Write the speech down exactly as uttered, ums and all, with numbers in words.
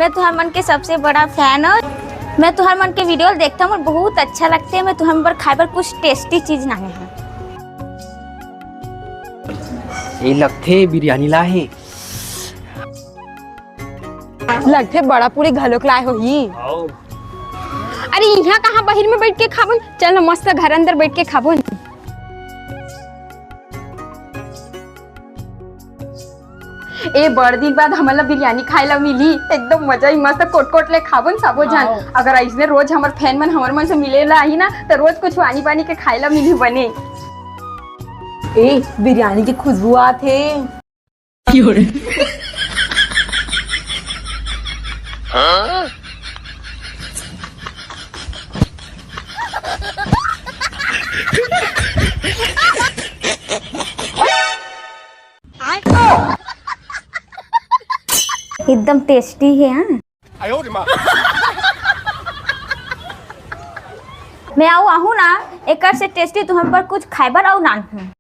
मैं तुहर मन के सबसे बड़ा fan हूँ। मैं तुहर मन के video ल देखता हूँ, मोर बहुत अच्छा लगथे। मैं तुहर मन बर खाए बर कुछ tasty चीज लाने हूँ। ए लगथे बिरयानी लाए हे। लगथे बड़ा पूरी घलोक लाए होही। अरे इहाँ कहाँ बहिर में बैठ के खाबोन, चल ना मस्त घर अंदर बैठ के खाबोन। ए बड़ दिन बाद हमन ला बिरयानी खाए ला मिली, एकदम मजा ही मस्त कोट कोट ले खाबोन सबो झन। हाँ। अगर अइसने रोज हमर fan मन हमर मन से मिले ला आही ना, त रोज कुछ आनी बानी के खाए ला मिली बने। ए बिरयानी के खुशबू आत हे। एकदम tasty हे, हाँ। मैं आऊ आहूँ ना, एकर से tasty तुहर बर कुछ खाए बर अउ लानहूँ।